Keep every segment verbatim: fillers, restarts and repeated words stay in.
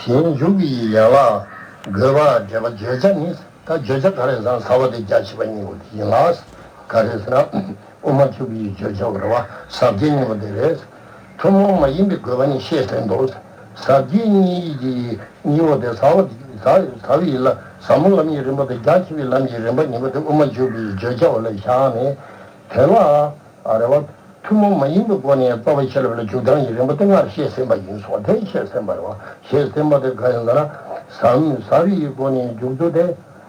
ཞིང་འཇུག་པའི་ཡན་ལག་དགོས་པ་འགྲེལ་པ་བརྗོད་བྱ་ནི། ད་བརྗོད་བྱ་ག་རེ་ཟེར་ན་ཟ་བ་དེ་རྒྱ་ཆེ་བ་གཉིས་པོ་དེ་ཡིན་ལ། ག་རེ་ཟེར་ན་དབུ་མ་འཇུག་པའི་བརྗོད་བྱ་བ་རེད་བ། ཟབ་རྒྱས་གཉིས་པོ་དེ་རེད། ཐུན་མོང་མ་ཡིན་པའི་དགོས་པ་ནི་བཤད་ཟིན་ཏོ། ཟབ་རྒྱས་གཉིས་ཀྱི་གཉིས་པོ་དེ་ཟ་བ་ཟ་ཟ་བའི་ལ་ཟབ་མོ་ལམ་གྱི་རིམ་པ་དང་རྒྱ་ཆེ་བའི་ལམ་གྱི་རིམ་པ་གཉིས་པོ་དེ་དབུ་མ་འཇུག་པའི་བརྗོད་བྱ་བ་ལ་བཞག་ནས། དེ་ལ་ཨ་རེ་བ། ཐུན་མོང་མ་ཡིན་པའི་སྒོ་ནས་རྩ་བ་ཤེས་རབ་ལ་འཇུག་སྟངས་ཀྱི་རིམ་པ་དེ་སྔར་བཤད་ཟིན་པ་ཡིན་སོང་། དེ་བཤད་ཟིན་པ་རེད་བ། བཤད་ཟིན་པ་དེ་ག་ཡིན་ཟེར་ན། ཟབ་ཟབ་པའི་སྒོ་ནས་འཇུག་ཚུལ་དེ་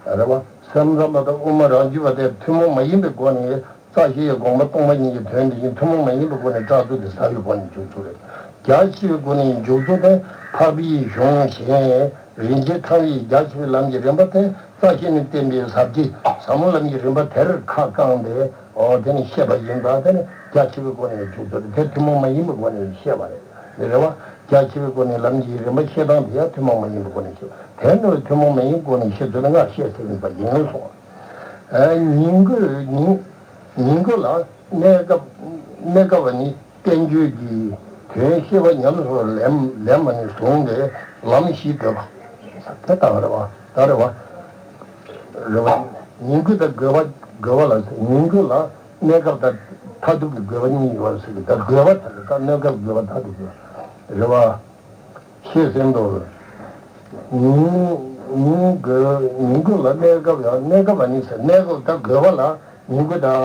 རེད་བ། སེམས་ཙམ་པ་དང་དབུ་མ་རང་རྒྱུད་པ་དེ་ཐུན་མོང་མ་ཡིན་པའི་སྒོ་ནས་རྩ་ཤེའི་དགོངས་པ་སྟོང་པ་ཉིད་ཀྱི་དོན་དེ་ཡིན། ཐུན་མོང་མ་ཡིན་པའི་སྒོ་ནས་བཀྲལ་ཚུལ་དེ་ཟབ་པའི་སྒོ་ནས་འཇུག་ཚུལ་རེད། རྒྱ་ཆེ་བའི་སྒོ་ནས་འཇུག་ཚུལ་དེ་འཕགས་པའི་གཞུང་གཞན། རིན་ཆེན་ཕྲེང་བའི་རྒྱ་ཆེ་བའི་ལམ་གྱི་རིམ་པ་དེ་རྩ་ཤེ་ནས་བསྟན་པའི་ཟབ་རྒྱས་ཟབ་མོ་ལམ་གྱི་རིམ་པ་དེར་ཁ་བསྐངས་ཏེ། འོ་དེ་ནི་བཤད་པ་ཡིན་ཙང་། དེ་ནི་རྒྱ་ཆེ་བའི་སྒོ་ནས་འཇུག་ཚུལ་དེ་ཐུན་མོང་མ་ཡིན་པའི་སྒོ་ནས་བཤད་པ་རེད། དེ་རེད་བ། རྒྱ་ཆེ་བའི་སྒོ་ནས་ལམ་གྱི་རིམ་པ་བཤད་སྟངས་དེ་ཡང་ཐུན་མོང་མ་ཡིན་པའི་སྒོ་ནས་བཤད། དེ་ནི་ཐུན་མོང་མ་ཡིན་སྒོ་ནས་བཤད་ཚུལ་ནི་སྔར་བཤད་ཟིན་པ་ཡིན་སོང་། ཨ་ཉིང་དགོས་ཉིང་ཉིང་དགོས་ལ་གནས་སྐབས་གནས་སྐབས་ནི། བསྟན་བཅོས་ཀྱི་དོན་ཤེས་པ་ཉམས་སུ་ལེན་ལེན་པ་ནས་བཟུང་སྟེ་ལམ་བཞི་བགྲོད་པ། དེ་ལྟ་བ་རེད་བ། ད་རེད་བ། རེད་བ། ཉིང་དགོས་དང་དགོས་པ་དགོས་པ་ལ་ཟེར། ཉིང་དགོས་ལ་གནས་སྐབས་དང་མཐར་ཐུག་གི་དགོས་པ་གཉིས་ཡོད་ཟེར་གི། ད་དགོས་པ་དེ་ལ་ད་གནས་སྐབས་དགོས་པ་མཐར་ཐུག་དགོས་པ་རེད་བ། ཤེས་ཟིན་ཏོ། ཉིང་ཉིང་དགོས་ཉིང་དགོས་ལ་གནས་སྐབས་ཡང་གནས་སྐབས་ཨ་ནི་ཟེར། གནས་སྐབས་ད་དགོས་པ་ལ་ཉིང་དགོས་དང་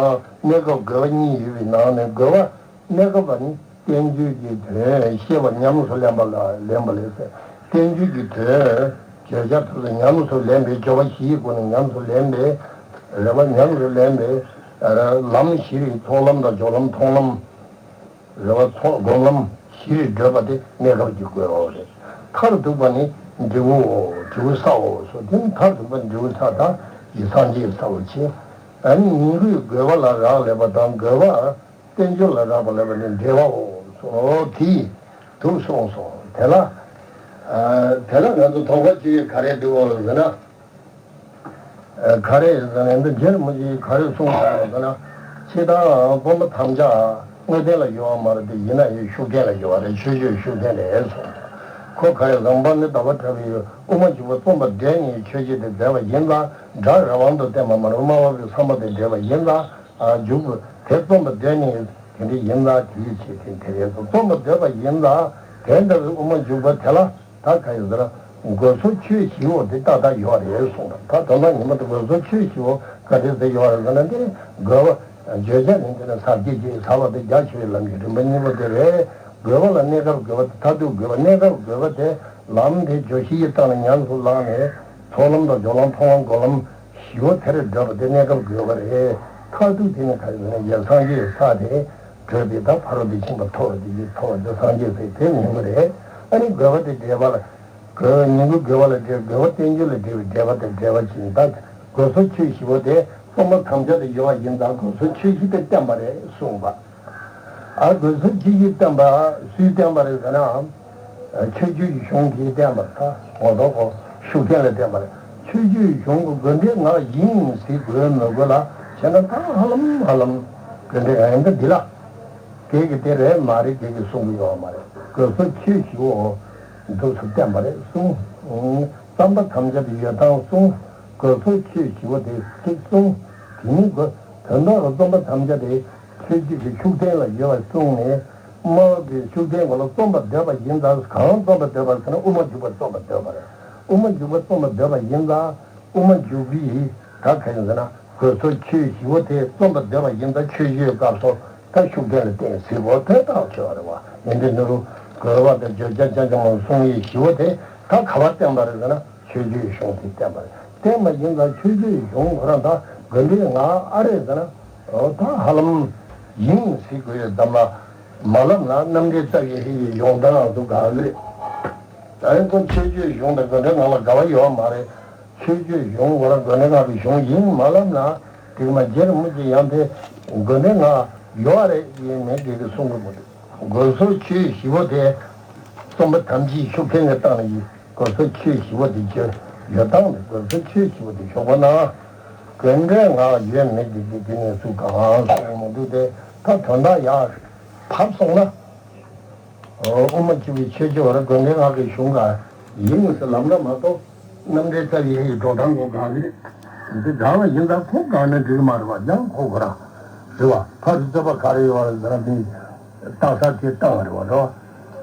གནས་སྐབས་དགོས་པ་གཉིས་ཡོད་པའི་ནང་ནས་དགོས་པ། གནས་སྐབས་པ་ནི་བསྟན་བཅོས་ཀྱི་དོན་ཤེས་པ་ཉམས་སུ་ལེན་པ་ལ་ལེན་པ་ལས་ཟེར། བསྟན་བཅོས་ཀྱི་དོན་བརྗོད་བྱ་ཐོག་ཏུ་ཉམས་སུ་ལེན་པའི། སྦྱོར་བ་བཞིའི་སྒོ་ནས་ཉམས་སུ་ལེན་པའི་རེད་བ། ཉམས་སུ་ལེན་པའི་ལམ་བཞི་རེད། ཚོགས་ལམ་དང་སྦྱོར་ལམ་མཐོང་ལམ་རེད་བ། ཚོགས་སྒོམ་ལམ་བཞི་རེ་བགྲོད་པ་དེ་གནས་སྐབས་ཀྱི་དགོས་པ་རེད། མཐར་ཐུག་པ་ནི་འབྲས་བུའོ། འབྲས་བུ་སའོ་སོ། དེ་ནི་མཐར་ཐུག་པ་འབྲས་བུ་ས་དང་ཡི་སངས་རྒྱས་སའོ་ཆེ། ཨ་ནི་ཉིང་དགོས་དགོས་པ་ལ་རག་ལས་པ་དང་དགོས་པ། བསྟན་བཅོས་ལ་རག་པ་ལས་པ་ནི་འབྲེལ་བའོ་སོ། དེ་དུ་གསུངས་སོ། དེ་ལ་ཨ་དེ་ལ་ང་ཚོ་དོགས་པ་གཅིག་ག་རེ་འདུག་འོ་ཟེར་ན། ཨ་ག་རེ་ཟེར་ན་འདི་རྗེ་རིན་པོ་ཆེས་ག་རེ་གསུངས་སོང་ཟེར་ན། སྤྱིར་བཏང་རྩོམ་པ་ཐམས་ཅད་དངོས་བསྟན་ལ་ཡོད་པ་མ་རེད་དེ། ཡིན་ན་ཡང་ཤུགས་བསྟན་ལ་ཡོད་པ་རེད། ཆོས་སྤྱོད་ཤུགས་བསྟན་རེད་གསུངས། ཁོ་ག་རེ་ཟེར་ན་པཎྜི་ཏ་བ་གྲགས་པས་དབུ་མ་འཇུག་པ་རྩོམ་པར་འདོད་ནས་ཆོས་བྱེད་དེ་མཛད་པ་ཡིན་ཙང་། སྒྲ་རང་དབང་དུ་བསྟན་པ་མ་རེད། སྨྲ་བ་པོའི་བསམ་པ་དང་འབྲེལ་བ་ཡིན་ཙང་། ཨ་འཇུག་པ་དེ་རྩོམ་པར་འདོད་ནས་དེ་འདྲ་ཡིན་ཙང་། དེའི་ཕྱིར་དེ་དེ་རེད་གསུངས། རྩོམ་པར་འདོད་པ་ཡིན་ཙང་དེ་འདྲ་བའི་དབུ་མ་འཇུག་པ་དེ་ལ། ད་ག་ཡིན་ཟེར་ན། དགོས་སོ་ཆོས་བཞིའོ་དེ་ཏག་ཏག་ཡོད་རེད་གསུངས་པ། ད་དོན་དག་ངོ་མ་དེ་དགོས་སོ་ཆོས་བཞིའོ་ག་དེ་ཟེར་ཡོད་རེད་ཟེར་ན། དེ་ནི་དགོས་པ་བརྗོད་བྱ་ནི་དེ་ནི་ཟབ་རྒྱས་ཀྱི་ཟབ་པ་དེ་རྒྱ་ཆེ་བའི་ལམ་གྱི་རིམ་པ་གཉིས་པོ་དེ་རེད། དགོས་པ་ལ་གནས་སྐབས་དགོས་པ་དེ་མཐར་ཐུག་དགོས་པ། གནས་སྐབས་དགོས་པ་དེ་ལམ་དེ་སྦྱོར་བྱེད་ཀྱི་སྟེང་ལ་ཉམས་སུ་བླངས་ནས་ཚོགས་ལམ་དང་སྦྱོར་ལམ་མཐོང་ལམ་སྒོམ་ལམ། བཞི་པོ་དེར་བགྲོད་པ་དེ་གནས་སྐབས་དགོས་པ་རེད། མཐར་ཐུག་དེ་ནི་ག་རེ་ཟེར་ན་ཡ་སངས་རྒྱས་ས་དེ་བགྲོད་པའི་ད་ཕ་རོལ་ཏུ་ཕྱིན་པ་ཐོབ་པ་དེ་ཡི་ཐོབ་པ་དེ་སངས་རྒྱས་ཟེར་དེ་མིང་པོ་རེད། ཨ་ནི་དགོས་པ་དེ་འབྲེལ་བ་ལ་དགོས། ཉིང་དགོས་དགོས་པ་ལ་འབྲེལ། དགོས་པ་བསྟན་བཅོས་ལ་འབྲེལ་བའི་འབྲེལ་བ་དེ་འབྲེལ་བ་ཅིག་ད་དགོས་སོ་ཆོས་བཞི་པོ་དེ་རྩོམ་པ་ཐམས་ཅད་དུ་ཡོད་པ་ཡིན་ཙང་དགོས་སོ་ཆོས་བཞི་དེ་བསྟན་པ་རེད་གསུངས་པ། ཨ་དགོས་སོ་ཆོས་བཞི་བསྟན་པ་སུས་བསྟན་པ་རེད་ཟེར་ན། ཆོས་བརྒྱུད་ཀྱི་གཞུང་གིས་བསྟན་པ་རེད། ད་ངོ་ཐོག་གོ་ཤུགས་བསྟན་ལ་བསྟན་པ་རེད། ཆོས་བརྒྱུད་གཞུང་གི་དགོས་འབྲེལ་ངག་ཡིན་ཟེར་དགོས་མི་དགོས་ལ་བྱས་ན། ད་ཧ་ལམ་ཧ་ལམ་དགོས་འབྲེལ་ངག་ཡིན། ད་འདི་ལ་སྐད་ཀྱི་དེ་རེད་མ་རེད་སྐད་ཀྱི་གསུང་གི་ཡོད་མ་རེད། དགོས་སོ་ཆོས་བཞི་བོ་འདུག་སེ་བསྟན་པ་རེད་གསུངས། རྩོམ་པ་ཐམས་ཅད་དུ་ཡོད་སྟངས་གསུངས། དགོས་སོ་ཆོས་བཞི་བོ་དེ་གཅིག་གསུངས། དེ་ནི་དགོས་དོན་དག་ལ་རྩོམ་པ་ཐམས་ཅད་དེ། ཆོས་བརྒྱུད་ཀྱི་ཤུགས་བསྟན་ལ་ཡོད་པར་གསུངས་ནས། སྨྲ་བ་པོའི་ཤུགས་བསྟན་ངོ་ལ་རྩོམ་པར་འདོད་པ་ཡིན་ཙང་། གང་རྩོམ་པར་འདོད་པ་ཟེར་ན་དབུ་མ་འཇུག་པ་རྩོམ་པར་འདོད་པ་རེད། དབུ་མ་འཇུག་པ་རྩོམ་པར་འདོད་པ་ཡིན་ཙང་། དབུ་མ་འཇུག་པའི་ད་ག་ཡིན་ཟེར་ན། དགོས་སོ་ཆོས་བཞི་བོ་དེ་རྩོམ་པར་འདོད་པ་ཡིན་ཙང་། ཆོས་བརྒྱུད་སྐབས་སུ་ད་ཤུགས་བསྟན་ལ་བརྟེན་ཟེར་བོ་དེ་ཐག་ཆོད་པ་རེད་བ། ཡིན་དུས་ནི་རུ་དགོས་པ་དང་བརྗོད་བྱ་རྐྱང་རྐྱང་མ་གསུང་ཡིག་བཞི་བོ་དེ་ད་ག་བར་བསྟན་པ་རེད་ཟེར་ན། ཆོས་བརྒྱུད་གཞུང་དེ་བསྟན་པ་རེད། བསྟན་པ་ཡིན་ཙང་ཆོས་བརྒྱུད་གཞུང་ཁོ་རང་ད་དགོས་འབྲེལ་ངག་ཨ་རེད་ཟེར་ན། འོ་ད་ཧ་ལམ་ཡིན་ཟེར་དགོས་ཡོད་དམ་ལ། མ་ལབ་ན་རྣམ་འགྲེལ་རྩ་བའི་ཧེ་ཡི་ཡོང་སྟངས་སུ་ག་རེ། ད་རིང་ཁོ་ཆོས་བརྒྱུད་གཞུང་དང་དགོས་འབྲེལ་ངག་ལ་འགལ་བ་ཡོད་མ་རེད། ཆོས་བརྒྱུད་གཞུང་ཁོ་རང་དགོས་འབྲེལ་ངག་གི་གཞུང་ཡིན་མ་ལབ་ན། དེ་གི་མ་རྗེ་རིན་པོ་ཆེ་ཡང་དེ་དགོས་འབྲེལ་ངག་ཡོད་རེད་ཡིན་མེད་དེ་གི་གསུང་གི་མི་འདུག་དགོས་སོ་ཆོས་བཞི་བོ་དེ་རྩོམ་པ་ཐམས་ཅད་ཤུགས་བསྟན་གྱི་སྟེང་ལ་ཡིན། དགོས་སོ་ཆོས་བཞི་བོ་དེ་བརྗོད་ཡོད་སྟངས་དེ། དགོས་སོ་ཆོས་བཞི་བོ་དེ་ཞོག་པ་ན། དགོས་འབྲེལ་ངག་ཡོད་མེད་ཀྱི་དེ་དེ་ནས་སུ་གང་གསུང་མི་འདུག་སྟེ། ད་དོན་དག་ཡར་བབས་སོང་ན། དབུ་མ་འཇུག་པའི་ཆོས་སྤྱོད་པར་དགོས་འབྲེལ་ངག་གི་གཞུང་ག་ ཡིན་ཟེར་ལབ་ན་མ་གཏོགས། རྣམ་འགྲེལ་རྩ་བའི་འགྲོ་སྟངས་ཀྱི་སྒང་རེད། འདི་སྒང་ལ་ཡིན་ཙང་ཁོ་སྒང་ནས་འགྲིག་གི་མ་རེད་པ། ཡང་ཁོ་ཁོ་རང་རེད་པ། ཕར་རྩོད་པ་ག་རེ་ཡོད་རེད་ཟེར་ན། དེ་རྟགས་གསལ་དེ་བཏང་བ་རེད་པ།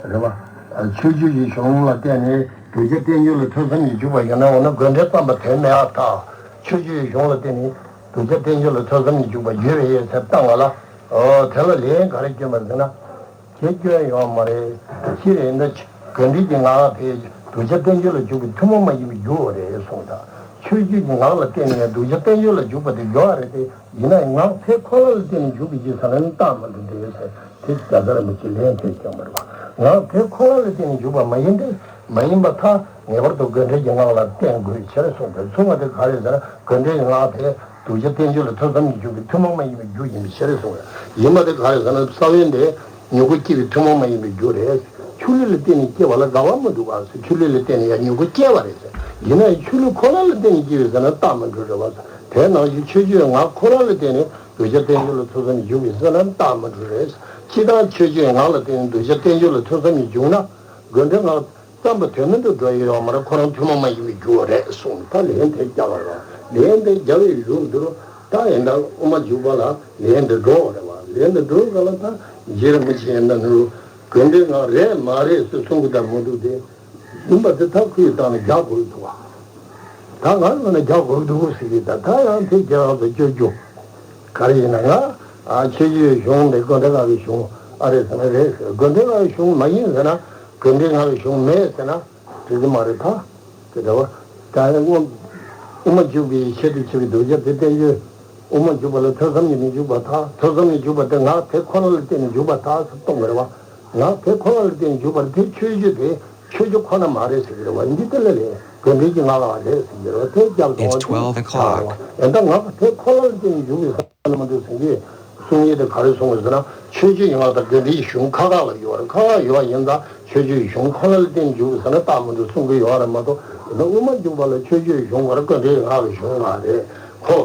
རེད་པ། རེད་པ། ཆོས་བརྗོད་ཀྱི་གཞུང་ལ་བརྟེན་ནས་གདུལ་བྱ་བསྟན་བཅོས་ལ་ཐོས་བསམ་གྱིས་འཇུག་པ་ཡིན་ན། འོ་ན་དགོས་འབྲེལ་བརྩམས་པ་དོན་མེད་པར་ཐལ། ཆོས་བརྗོད་ཀྱི་གཞུང་ལ་བརྟེན་ནས་གདུལ་བྱ་བསྟན་བཅོས་ལ་ཐོས་བསམ་གྱིས་འཇུག་པ་ཡོད་པ་ཡིན་ཟེར་བཏང་བ་ལ། འོ་དེ་ལ་ལན་ག་རེ་སྐྱོན་པ་ཟེར་ན། དེ་སྐྱོན་ཡོད་མ་རེད། སྤྱིར་ཡིན་ན་དགོས་འབྲེལ་གྱི་ངག་དེ་གདུལ་བྱ་བསྟན་བཅོས་ལ་འཇུག་པའི་ཐུན་མོང་མ་ཡིན་པའི་རྒྱུ་རེད་གསུངས་དང་། ཆོས་བརྗོད་ཀྱི་ངག་ལ་བརྟེན་ནས་གདུལ་བྱ་བསྟན་བཅོས་ལ་འཇུག་པ་དེ་ཡོད་རེད་དེ། ཡིན་ན་ཡང་ངག་དེ་ཁོ་ན་ལ་བརྟེན་ནས་འཇུག་པའི་རྒྱུ་ཟེར་ན་རྟགས་མ་གྲུབ་འདུག་ཟེར། དེ་རྒྱལ་བ་རིན་པོ་ཆེས་ལན་དེ་བསྐྱོན་པ་རེད་པ། ངག་དེ་ཁོ་ན་ལ་བརྟེན་ནས་འཇུག་པ་མ་ཡིན་ཏེ། མ་ཡིན་པར་ཐལ། ངེས་པར་དུ་དགོས་འབྲེལ་གྱི་ངག་ལ་བརྟེན་དགོས་ཕྱིར་གསུངས་པས། གསུངས་པ་དེ་ག་རེ་ཟེར་ན། དགོས་འབྲེལ་གྱི་ངག་དེ་གདུལ་བྱ་བསྟན་བཅོས་ལ་ཐོས་བསམ་གྱིས་འཇུག་པའི་ཐུན་མོང་མ་ཡིན་པའི་རྒྱུ་ཡིན་པའི་ཕྱིར་གསུངས་པས། ཡིན་པ་དེ་ག་རེ་ཟེར་ན། ས་བོན་དེ་མྱུ་གུ་སྐྱེ་བའི་ཐུན་མོང་མ་ཡིན་པའི་རྒྱུ་རེད། ཆུ་ལུད་ལ་བརྟེན་ནས་སྐྱེ་བ་ལ་འགལ་བ་མི་འདུག་ག་ཟེར། ཆུ་ལུད་ལ་བརྟེན་ནས་ཡང་མྱུ་གུ་སྐྱེ་བ་རེད་ཟེར། ཡིན་ན་ཡང་ཆུ་ལུད་ཁོ་ན་ལ་བརྟེན་ནས་སྐྱེ་བའི་ཟེར་ན་རྟགས་མ་གྲུབ་རེད་པ། དེ་ནང་བཞིན་ཆོས་བརྗོད་ངག་ཁོ་ན་ལ་བརྟེན་ནས་གདུལ་བྱ་བསྟན་བཅོས་ལ་ཐོས་བསམ་གྱིས་འཇུག་པའི་ཟེར་ན་རྟགས་མ་གྲུབ་རེད། སྤྱིར་བཏང་ཆོས་བརྗོད་ངག་ལ་བརྟེན་ནས་གདུལ་བྱ་བསྟན་བཅོས་ལ་ཐོས་བསམ་གྱིས་འཇུག་ན། དགོས་འབྲེལ་ངག་བརྩམས་པ་དོན་མེད་དུ་འགྲོ་ཡི་ཡོད་མ་རེད། ཁོ་རང་ཐུན་མོང་མ་ཡིན་པའི་རྒྱུ་རེད་གསུངས། ད་ལན་དེ་བརྒྱབ་པ་རེད། ལན་དེ་བརྒྱབ་པའི་གཞུག་ཏུ་ད་ཡིན་ད་དབུ་མ་འཇུག་པ་ལ་ལན་དེ་འགྲོ་བ་རེད་པ། ལན་དེ་འགྲོ་ག་ལ་ད་རྗེ་རིན་པོ་ཆེ་ཡིན་ད་ནི་དགོས་འབྲེལ་ངག་རེད་མ་རེད་ཟེར་གསུང་གི་ད་མི་འདུག་སྟེ། ཡིན་པ་དེ་ད་ཁོས་བཏང་ནས་རྒྱག་དགོས་འདུག་བ། ད་ང་ལ་ན་རྒྱག་དགོས་འདུག་ཟེར་གི། ད་ད་ཡང་དེ་རྒྱག་ཏུ་སྐྱོ་སྐྱོ། ག་རེ་ཡིན་ན་ང་ཨ་ཆོས་བརྒྱུད་གཞུང་དེ་དགོས་འབྲེལ་ངག་གི་གཞུང་ཨ་རེད་ཟེར་ན་རེད་ཟེར། དགོས་འབྲེལ་ངག་གི་གཞུང་མ་ཡིན་ཟེར་ན། དགོས་འབྲེལ་ངག་གི་གཞུང་མེད་ཟེར་ན་འགྲིག་གི་མ་རེད། ད་དེ་འདྲ་བ། ད་དབུ་དབུ་མ་འཇུག་པའི་ཆེད་དུ་བྱས་པའི་གདུལ་བྱ་དེ་བསྟན་བཅོས། དབུ་མ་འཇུག་པ་ལ་ཐོས་བསམ་གྱིས་མི་འཇུག་པར་ཐལ། ཐོས་བསམ་གྱིས་འཇུག་པ་དེ་ངག་དེ་ཁོ་ན་ལ་བརྟེན་ནས་འཇུག་པར་ཐལ་ཟེར་གཏོང་གི་རེད་བ། ངག་དེ་ཁོ་ན་ལ་བརྟེན་ནས་འཇུག་པ་དེ་ཆོས་བརྒྱུད་དེ་ཆོས་བརྒྱུད་ཁོ་ན་མ་རེད་ཟེར་གྱི་རེད་བ། འདི་དེ་ལ་རེད། དགོས་འབྲེལ་གྱི་ངག་ལ་རེད་ཟེར་གྱི་རེད་བ། དེ་རྒྱབ་སོང་བ་ཡིན་ད་ངག་དེ་ཁོ་ན་ལ་བརྟེན་ནས་འཇུག་པའི་ས་ལ་མ་འདུག་ཟེར་གྱི། གསུང་ཡིག་དེ་ག་རེ་གསུང་གི་ཟེར་ན། ཆོས་བརྒྱུད་ཀྱི་ངག་དང་དགོས་འབྲེལ་གྱི་གཞུང་ཁག་ཁག་ལ་ཡོད་རེད། ཁག་ཁག་ཡོད་པ་ཡིན་ད་ཆོས་བརྒྱུད་ཀྱི་གཞུང་ཁོ་ན་ལ་བརྟེན་འཇུག་ཟེར་ན་རྟགས་མི་འདུག་གསུང་གི་ཡོད་རེད་མ་གཏོགས། དེ་ན་དབུ་མ་འཇུག་པ་ལ་ཆོས་བརྒྱུད་གཞུང་བར་དགོས་འབྲེལ་ངག་གི་གཞུང་མ་རེད། ཁོ་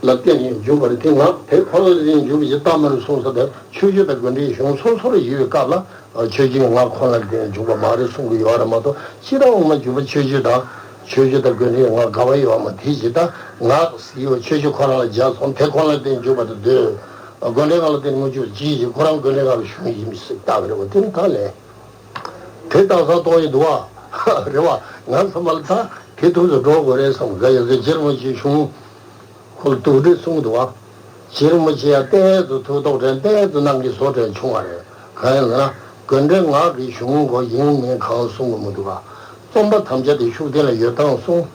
ལ་བརྟེན་ནས་འཇུག་པ་རེད། དེ་ངག་དེ་ཁོ་ན་ལ་བརྟེན་འཇུག་པ་ཞིག་རྟགས་མི་འདུག་གསུང་ས་དེ། ཆོས་བརྒྱུད་དང་དགོས་འབྲེལ་གཞུང་སོ་སོར་ཡོད་པའི་སྐབས་ལ་ཆོས་བརྒྱུད་ངག་ཁོ་ན་ལ་བརྟེན་འཇུག་པ་མ་རེད་གསུང་གི་ཡོད་རེད་མ་གཏོགས། སྤྱིར་བཏང་དབུ་མ་འཇུག་པ་ཆོས་བརྒྱུད་དང་། ཆོས་བརྒྱུད་དང་དགོས་འབྲེལ་ངག་འགལ་བ་ཡོད་མ་དེ་ཞིག་ད་ངག་ཟེར་ཡོད་ཆོས་བརྒྱུད་ཁོ་རང་ལ་སྦྱར་སོང་། དེ་ཁོ་ན་ལ་བརྟེན་འཇུག་པ་དེ་འདོད། དགོས་འབྲེལ་ངག་ལ་བརྟེན་མི་འཇུག་ཅི་ཞིག་ཁོ་རང་དགོས་འབྲེལ་ངག་གི་གཞུང་ཡིན་མི་ཞིག་ལྟ་བ་རེད་བ། དེ་ནི་ད་ལས། དེ་རྟགས་གསལ་གཏོང་ཡི་འདུག་བ། རེད་བ། ང་ཚང་མ་ལ་ད་དེ་ཐུགས་སུ་འགྲོ་དགོས་རེད་བསམ། ག་ཡ་གི་རྗེ་རིན་པོ་ཆེའི་གཞུང་ཁོ་ལ་དུག་སྦྲུལ་གསུང་གི་འདུག་བ། རྗེ་རིན་པོ་ཆེ་ཡང་ལྟས་དུ་ཐུགས་རྟོགས་དྲན་ལྟས་དུ་ནམ་གྱི་བཟོ་དྲན་བྱུང་བ་རེད། གང་ཡིན་ཟེར་ན། དགོས་འབྲེལ་ངག་གི་གཞུང་གོ་ཡིན་མིན་གང་གསུང་གི་མི་འདུག་བ། རྩོམ་པ་ཐམས་ཅད་དེ་ཤུགས་བསྟན་ལ་ཡོད་སྟངས་གསུངས།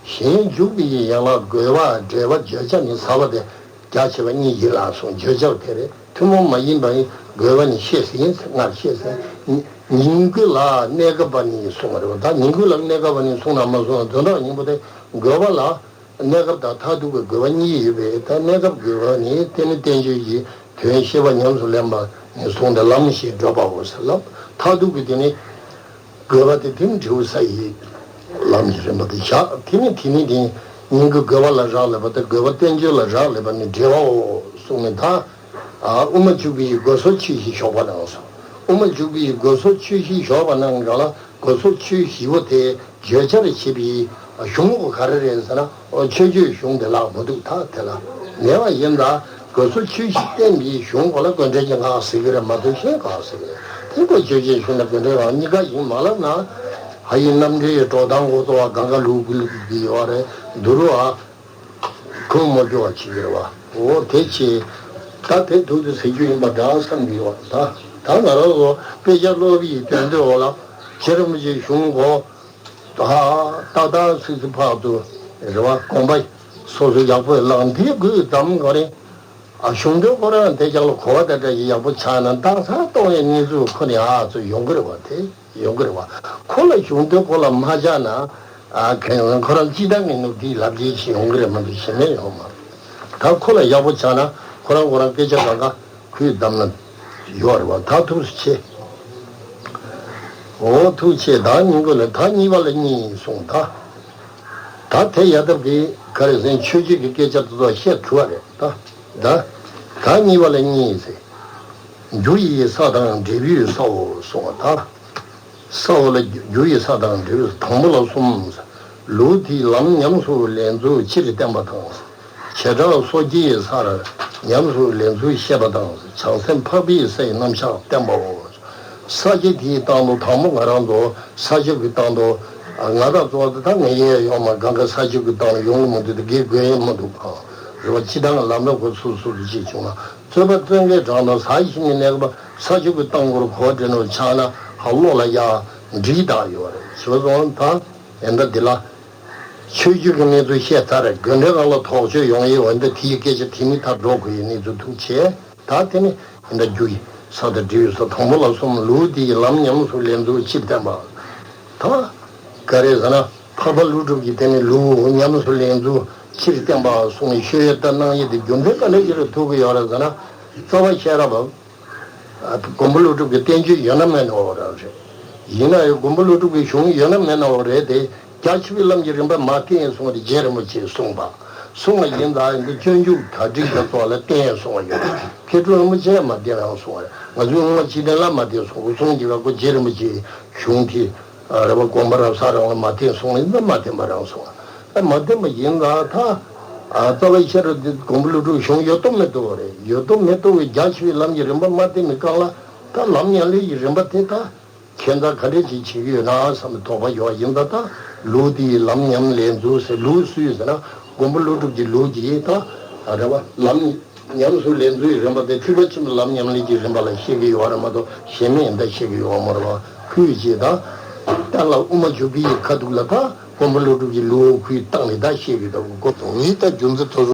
གཞན་འཇུག་པའི་ཡན་ལག་དགོས་པ་འབྲེལ་བ་བརྗོད་བྱ་ནི་ཟབ་པ་སྟེ། རྒྱ་ཆེ་བ་གཉིས་ཡིན་ལ་གསུངས། བརྗོད་བྱ་དེ་རེད། ཐུན་མོང་མ་ཡིན་པ་ནི་དགོས་པ་ནི་ཤེས་ཟིན་སྔར་ཤེས་ཟིན། ཉིང་དགོས་ལ་གནས་སྐབས་པ་ནི་གསུངས་པ་རེད་བ། ད་ཉིང་དགོས་ལ་གནས་སྐབས་པ་ནི་གསུངས་ན་མ་གསུངས་ན་དོན་དག་སྙིང་པོ་དེ་དགོས་པ་ལ་གནས་སྐབས་དང་མཐར་ཐུག་གི་དགོས་པ་གཉིས་ཡོད་པས། ད་གནས་སྐབས་དགོས་པ་ནི་དེ་ནི་བསྟན་བཅོས་ཀྱི་དོན་ཤེས་པ་ཉམས་སུ་ལེན་པ་ནི་གསུངས་ཏེ་ལམ་ཞེས་བགྲོད་པའོ་ཟེར་ལབ། མཐར་ཐུག་གི་དེ་ནི། དགོས་པ་དེ་དེ་ནི་འབྲས་བུ་ས་ཡི་ལམ་གྱི་རིམ་པ་དེ་བཞག་དེ་ནི་དེ་ནི་དེ་ཉིད་ཀྱི་དགོས་པ་ལ་རག་ལས་པ་དང་དགོས་པ་བསྟན་བཅོས་ལ་རག་ལས་པ་ནི་འབྲེལ་བའོ་གསུངས་ནས། ད་དབུ་མ་འཇུག་པའི་དགོས་སོགས་ཆོས་བཞི་བཞག་པ་ནང་གསུངས། དབུ་མ་འཇུག་པའི་དགོས་སོགས་ཆོས་བཞི་བཞག་པ་ནང་ག་ལ་དགོས་སོགས་ཆོས་བཞི་པོ་དེ་བརྗོད་བྱར་བྱེད་པའི་གཞུང་གོ་ག་རེ་རེད་ཟེར་ན། ཨོ་ཆོས་བརྒྱུད་གཞུང་དེ་ལ་མི་འདུག་ད་དེ་ལ་མེད་པ་ཡིན་ད། དགོས་སོགས་ཆོས་བཞི་བསྟན་པའི་གཞུང་གོ་ལ་དགོས་འབྲེལ་གྱི་ངག་ཟེར་གི་རེད་མ་གཏོགས་གཞན་གང་ཟེར་གི་རེད། དེ་ཀོ་ཆོས་བརྒྱུད་གཞུང་ལ་དགོས་འབྲེལ་ངག་གཉིས་ཀ་ཡིན་མ་ལབ་ན། ཧ་ཡིན་རྣམ་འགྲེལ་གྱི་འགྲོ་སྟངས་གོ་ཏོ་བ་གང་ག་ལུག་གི་ལུག་གི་ཡོད་རེད་འདུག་རུ་བ། ཁུངས་མ་འཁྱོལ་བ་བྱེད་ཀྱི་རེད་བ། འོ་དེ་ཆེ། ད་དེ་ཐུགས་དེ་ཟེར་རྒྱུ་ཡིན་པ་འདྲ་བསམ་གི་ཡོད་ད། ད་ང་རང་ཚོ་དཔེ་ཆ་ཀློག་པའི་དོན་དུ་འོ་ལ། རྗེ་རིན་པོ་ཆེའི་གཞུང་གོ། ད་ཏག་ཏག་སིག་སིག་ཕག་ཏུ་རེ་བ་དགོངས་པ་སོ་སོ་ཡག་པོ་ལག་འདི་དགོས་དམ་གོ་རེ། ཨ་གཞུང་དོན་ཁོ་རང་དེ་ཅག་ལ་གོ་བ་དེ་འདྲ་ཞིག་ཡག་པོ་ཆགས་ན་རྟགས་གསལ་གཏོང་བའི་གནས་ཚུལ་ཁོ་ནས་ཨ་ཚོ་ཡོང་གི་རེད་བ། དེ་ཡོང་གི་རེད་བ། ཁོ་ལ་གཞུང་དོན་ཁོ་ལ་མ་ཆགས་ན། ཨ་ཁེ་ཁོ་རང་ཅི་ལྟར་ངན་ནུབ་དེའི་ལབ་རྒྱུ་ཞིག་ཡོང་གི་རེད་མ་གཏོགས་གཞན་མེད་ཡོང་མ་རེད། ད་ཁོ་ལ་ཡག་པོ་ཆགས་ན་ཁོ་རང་ཁོ་རང་སྐད་ཆ་གང་ག་ཁོས་བདམས་ན་ཡོད་རེད་བ། ད་ཐུགས་སུ་ཆེ། འོ་ཐུགས་ཆེ། ད་སྙིང་པོ་ལ་ད་གཉིས་པ་ལ་གཉིས་གསུངས་ད། ད་དེ་ཡ་ཐབས་ཀྱི་ག་རེ་ཟེར་ཆོས་བརྒྱུད་ཀྱི་སྐད་ཆ་དེ་ཚོ་བཤད་ཐུབ་པ་རེད་ད། ད་ད་གཉིས་པ་ལ་གཉིས་ཟེར། རྒྱུ་ཡི་ས་དང་འབྲས་བུའི་སའོ་གསུངས་པ་ད། ས་འོག་ལ་རྒྱུ་ཡི་ས་དང་འབྲས་བུ་དང་པོ་ལ་གསུམ། ལུགས་འདིའི་ལམ་ཉམས་སུ་ལེན་ཚུལ་སྤྱིར་བསྟན་པ་དང་། བྱེ་བྲག་སོ་སྐྱེའི་སར་ཉམས་སུ་ལེན་ཚུལ་བཤད་པ་དང་། བྱང་སེམས་འཕགས་པའི་སའི་རྣམ་གཞག་བསྟན་པའོ། ས་བཅད་དེའི་སྟེང་དུ་དང་པོ་ང་རང་ཚོ་ས་བཅད་ཀྱི་སྟེང་དུ་ང་དང་གཙོ་བོ་ད་ངའི་ཡོང་མ་གང་ག་ས་བཅད་ཀྱི་སྟེང་ཡོང་གི་མི་འདུག་དེ་དགེ་དགོས་ཡིན་མི་འདུག་གང་རེད་བ། སྤྱི་དང་ལམ་རིམ་ཁོ་སོ་སོ་སོ་ཅིག་བྱུང་ན། རྩོད་པ་རྩོད་མཁན་གྲངས་དང་ཟ་ཞིང་གི་གནས་པ་ས་བཅད་ཀྱི་སྟེང་སྐོར་གོ་དྲན་ནོ་ཆགས་ན་ཧ་བློ་ལ་ཡ་འགྲིག་དག་ཡོད་རེད། བྱས་ཙང་ད་ཡིན་ད་འདི་ལ། ཆོས་བརྒྱུད་ཀྱི་གནས་ཚུལ་བཤད་ཚར་རེད། དགོན་སྡེ་ཁག་ལ་དོགས་གཅོད་ཡོང་ཡས་འོན་ཏེ་དེའི་སྐད་ཆ་དེ་ནི་ད་འགྲོ་དགོས་ཡས་གནས་ཚུལ་ཐུག་བྱས། ད་དེ་ནི་ཡིན་ད་རྒྱུ་ཡི་ས་དང་འབྲས་བུའི་ས་དང་པོ་ལ་གསུམ། ལུགས་འདི་ཡི་ལམ་ཉམས་སུ་ལེན་ཚུལ་སྤྱིར་བསྟན་པ། ད་ག་རེ་ཟེར་ན་འཕགས་པ་ཀླུ་སྒྲུབ་ཀྱིས་དེ་ནི་ལུགས་ཉམས་སུ་ལེན་ཚུལ་སྤྱིར་བསྟན་པ་གསུངས་ནས་ཤོད་ཡས་ད་གནང་ཡས་དེ་རྒྱུ་མཚན་ག་འདྲ་ཞིག་ལ་ཐུག་གི་ཡོད་རེད་ཟེར་ན། རྩ་བ་ཤེས་རབ་མགོན་པོ་ཀླུ་སྒྲུབ་ཀྱི་བསྟན་བཅོས་ཡོད་ན་མེད་ན་འོ་རང་རེད། ཡིན་ན་ཡང་མགོན་པོ་ཀླུ་སྒྲུབ་ཀྱི་གཞུང་ཡོད་ན་མེད་ན་འོ་རེད་དེ། རྒྱ་ཆེ་བའི་ལམ་གྱི་རིམ་པ་མ་བསྟན་གསུངས་ཏེ་རྗེ་རིན་པོ་ཆེས་གསུངས་པ། གསུངས་པ་ཡིན་ད་ཡིན་དུ་སྤྱོད་འཇུག་གྲ་སྒྲིག་དང་སོགས་ལ་བསྟན་གསུངས་པ་ཡོད། མཁས་གྲུབ་རིན་པོ་ཆེས་མ་བསྟན་རང་གསུངས་པ་རེད། ང་ཚོའི་སྔོན་མ་སྤྱི་དོན་ལ་མ་བསྟན་གསུངས་གསུངས་ཀྱི་བ་ཀོ་རྗེ་རིན་པོ་ཆེའི་གཞུང་དེ། རེད་བ། དགོངས་པ་རབ་གསལ་རང་ལ་མ་བསྟན་གསུངས་ཡིན་ན་མ་བསྟན་པ་རང་གསུངས། ཨ་མ་བསྟན་པ་ཡིན་ད་ད། ཨ་རྩ་བའི་ཤེས་རབ་འདི་མགོན་པོ་ཀླུ་སྒྲུབ་གཞུང་ཡོད་དོ་མེད་དོ་རེད། ཡོད་དོ་མེད་དོ་བའི་རྒྱ་ཆེ་བའི་ལམ་གྱི་རིམ་པ་མ་བསྟན་པའི་སྐབས་ལ་ད་ལམ་ཉམས་ལེན་གྱི་རིམ་པ་དེ་ད་ཁྱད་མཚར་ག་འདྲས་ཅིག་བྱེད་ཀྱི་ཡོད་ན་བསམ་པའི་དོགས་པ་ཡོད་ཡིན་ད། ད་ལུགས་དེའི་ལམ་ཉམས་ལེན་ཚུལ་ཟེར་ལུགས་སུ་ཡོད་ཟེར་ན་མགོན་པོ་ཀླུ་སྒྲུབ་ཀྱི་ལུགས་ཀྱི་ད་རེད་བ། ལམ་ཉམས་སུ་ལེན་ཚུལ་རིམ་པ་དེ་ཐེག་པ་ཆེན་པོའི་ལམ་ཉམས་ལེན་གྱི་རིམ་པ་ལ་བཤད་ཀྱི་ཡོད་རེད་མ་གཏོགས་གཞན་མིན་ཡིན་ད་བཤད་ཀྱི་ཡོད་མ་རེད་བ། ཁོས་ཅེས་ད་གཏན་ལ་དབུ་མ་འཇུག་པའི་ཁ་ཐུག་ལ་ད་མགོན་པོ་ཀླུ་སྒྲུབ་ཀྱི་ལུགས་ཁོས་བཏང་ནས་ད་བཤད་ཀྱི་འདུག་གོ། ངས་ད་རྒྱུ་མཚན་ཐོ་རུ།